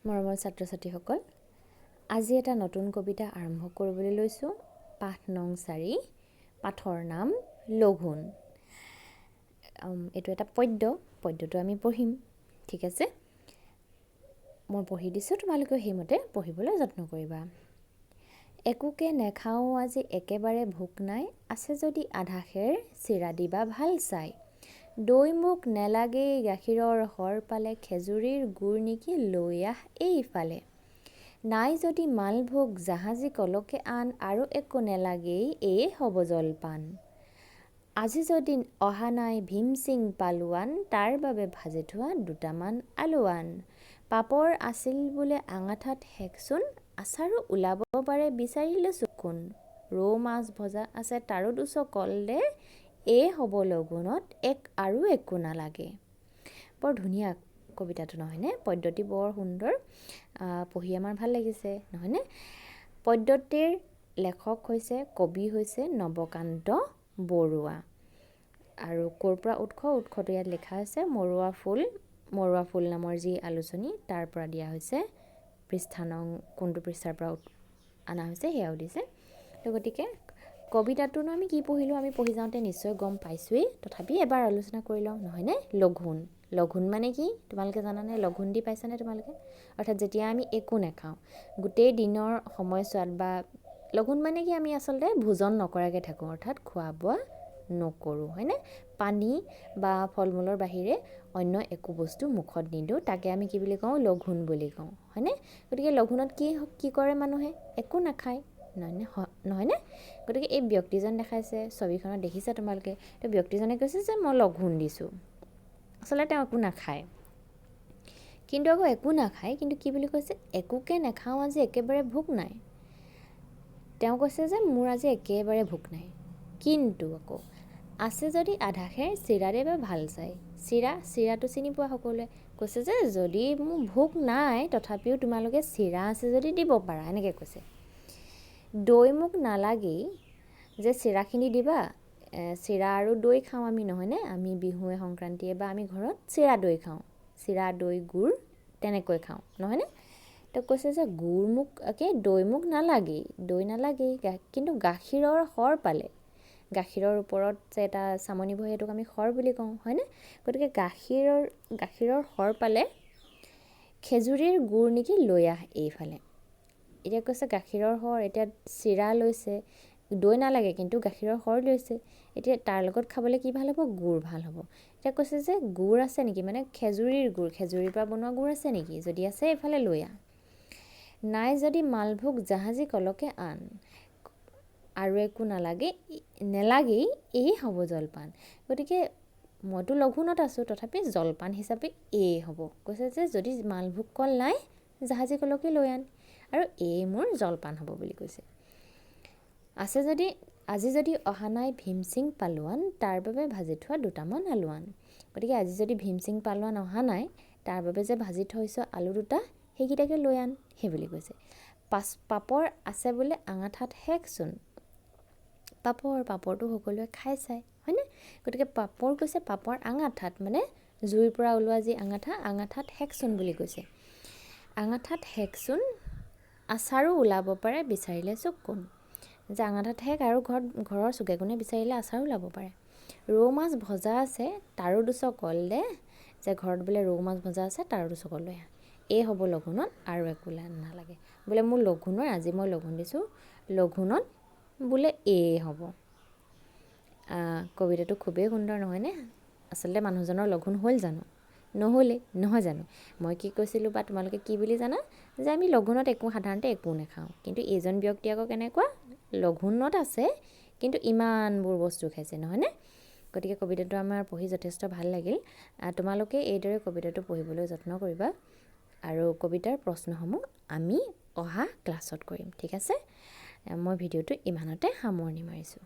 মৰমৰ ছাত্ৰ ছাত্ৰীসকল, আজি এটা নতুন কবিতা আৰম্ভ কৰিবলৈ লৈছোঁ। পাঠ নং 4, পাঠৰ নাম লঘোণ। এইটো এটা পদ্য, পদ্যটো আমি পঢ়িম, ঠিক আছে? মই পঢ়ি দিছোঁ, তোমালোকেও সেইমতে পঢ়িবলৈ যত্ন কৰিবা। একোকে নেখাওঁ আজি একেবাৰে ভোক নাই, আছে যদি আধা সেৰ চিৰা দিবা ভাল চাই। দৈ মোক নেলাগেই গাখীৰৰ সৰ পালে, খেজুৰীৰ গুৰ নেকি লৈ আহ এইফালে। নাই যদি মালভোগ জাহাজী কলকে আন, আৰু একো নেলাগেই এয়ে হ'ব জলপান। আজি যদি অহা নাই ভীমসিং পালোৱান, তাৰ বাবে ভাজি থোৱা দুটামান আলু আন। পাপৰ আছিল বোলে আঙাঠাত শেষচোন, আচাৰো ওলাব পাৰে বিচাৰিলে চোকোন। ৰৌ মাছ ভজা আছে তাৰো দুচকল দে, এয়ে হ'ব লঘোণত এক আৰু একো নালাগে। বৰ ধুনীয়া কবিতাটো, নহয়নে? পদ্যটি বৰ সুন্দৰ, পঢ়ি আমাৰ ভাল লাগিছে, নহয়নে? পদ্যটিৰ লেখক হৈছে, কবি হৈছে নৱকান্ত বৰুৱা। আৰু ক'ৰ পৰা উৎস? উৎসটো ইয়াত লিখা আছে মৰুৱা ফুল, মৰুৱা ফুল নামৰ যি আলোচনী তাৰ পৰা দিয়া হৈছে। পৃষ্ঠা নং, কোনটো পৃষ্ঠাৰ পৰা অনা হৈছে সেয়াও দিছে। তো গতিকে কবিতাটোনো আমি কি পঢ়িলোঁ? আমি পঢ়ি যাওঁতে নিশ্চয় গম পাইছোঁৱেই, তথাপি এবাৰ আলোচনা কৰি লওঁ, নহয়নে? লঘোণ, লঘোণ মানে কি তোমালোকে জানানে? লঘোণ দি পাইছানে তোমালোকে? অৰ্থাৎ যেতিয়া আমি একো নাখাওঁ গোটেই দিনৰ সময়ছোৱাত, বা লঘোণ মানে কি, আমি আচলতে ভোজন নকৰাকৈ থাকোঁ, অৰ্থাৎ খোৱা বোৱা নকৰোঁ, হয়নে? পানী বা ফল মূলৰ বাহিৰে অন্য একো বস্তু মুখত নিদিওঁ, তাকে আমি কি বুলি কওঁ? লঘোণ বুলি কওঁ, হয়নে? গতিকে লঘোণত কি কি কৰে মানুহে? একো নাখায়, নহয়নে? নহয়নে? গতিকে এই ব্যক্তিজন দেখাইছে ছবিখনত, দেখিছা তোমালোকে। তো ব্যক্তিজনে কৈছে যে মই লঘোণ দিছোঁ, আচলতে তেওঁ একো নাখায়, কিন্তু আকৌ একো নাখায়, কিন্তু কি বুলি কৈছে? একোকে নাখাওঁ আজি একেবাৰে ভোক নাই। তেওঁ কৈছে যে মোৰ আজি একেবাৰে ভোক নাই, কিন্তু আকৌ আছে যদি আধা সেৰ চিৰা দে বা ভাল চাই। চিৰা, চিৰাটো চিনি পোৱা সকলোৱে। কৈছে যে যদি মোৰ ভোক নাই তথাপিও তোমালোকে চিৰা আছে যদি দিব পাৰা, এনেকৈ কৈছে। দৈ মোক নালাগেই, যে চিৰাখিনি দিবা, চিৰা আৰু দৈ খাওঁ আমি, নহয়নে? আমি বিহুৱে সংক্ৰান্তিয়ে বা আমি ঘৰত চিৰা দৈ খাওঁ, চিৰা দৈ গুৰ তেনেকৈ খাওঁ, নহয়নে? তো কৈছে যে গুৰ মোক কি দৈ মোক নালাগেই, দৈ নালাগেই, কিন্তু গাখীৰৰ সৰ পালে, গাখীৰৰ ওপৰত যে এটা চামনি বহে সেইটোক আমি সৰ বুলি কওঁ, হয়নে? গতিকে গাখীৰৰ সৰ পালে খেজুৰীৰ গুৰ নেকি লৈ আহ এইফালে। এতিয়া কৈছে গাখীৰৰ সৰ, এতিয়া চিৰা লৈছে, দৈ নালাগে কিন্তু গাখীৰৰ সৰ লৈছে, এতিয়া তাৰ লগত খাবলৈ কি ভাল হ'ব? গুৰ ভাল হ'ব। এতিয়া কৈছে যে গুৰ আছে নেকি, মানে খেজুৰীৰ গুৰ, খেজুৰীৰ পৰা বনোৱা গুৰ আছে নেকি, যদি আছে এইফালে লৈ আহ। নাই যদি মালভোগ জাহাজী কলকে আন, আৰু একো নালাগে, নেলাগেই, এই হ'ব জলপান। গতিকে মইতো লঘোণত আছোঁ, তথাপি জলপান হিচাপে এই হ'ব। কৈছে যে যদি মালভোগ কল নাই জাহাজী কলকে লৈ আন, আৰু এই মোৰ জলপান হ'ব বুলি কৈছে। আছে যদি, আজি যদি অহা নাই ভীমসিং পালোৱান, তাৰ বাবে ভাজি থোৱা দুটামান আলু আন। গতিকে আজি যদি ভীমসিং পালোৱান অহা নাই, তাৰ বাবে যে ভাজি থৈছ আলু দুটা, সেইকেইটাকে লৈ আন, সেই বুলি কৈছে। পাপৰ আছে বোলে আঙাঠাত শেষচোন। পাপৰ, পাপৰটো সকলোৱে খাই চায়, হয়নে? গতিকে পাপৰ কৈছে, পাপৰ আঙাঠাত, মানে জুইৰ পৰা ওলোৱা যি আঙাঠা, আঙাঠাত শেষচোন বুলি কৈছে। আঙাঠাত শেষচোন, আচাৰো ওলাব পাৰে বিচাৰিলে চুক কোন। যে আঙাঠাত শেষ আৰু ঘৰত, ঘৰৰ চুকে কোণে বিচাৰিলে আচাৰো ওলাব পাৰে। ৰৌ মাছ ভজা আছে তাৰো দুচকল দে, যে ঘৰত বোলে ৰৌ মাছ ভজা আছে তাৰো দুচকল লৈ আহ। এই হ'ব লঘোণত আৰু একো নালাগে। বোলে মোৰ লঘোণৰ, আজি মই লঘোণ দিছোঁ, লঘোণত বোলে এই হ'ব। কবিতাটো খুবেই সুন্দৰ, নহয়নে? আচলতে মানুহজনৰ লঘোণ হ'ল জানো? নহ'লেই, নহয় জানো? মই কি কৈছিলোঁ বা তোমালোকে কি বুলি জানা? যে আমি লঘোণত একো সাধাৰণতে একো নাখাওঁ, কিন্তু এইজন ব্যক্তি আকৌ কেনেকুৱা, লঘোণত আছে কিন্তু ইমানবোৰ বস্তু খাইছে, নহয়নে? গতিকে কবিতাটো আমাৰ পঢ়ি যথেষ্ট ভাল লাগিল। তোমালোকে এইদৰে কবিতাটো পঢ়িবলৈ যত্ন কৰিবা, আৰু কবিতাৰ প্ৰশ্নসমূহ আমি অহা ক্লাছত কৰিম, ঠিক আছে? মই ভিডিঅ'টো ইমানতে সামৰণি মাৰিছোঁ।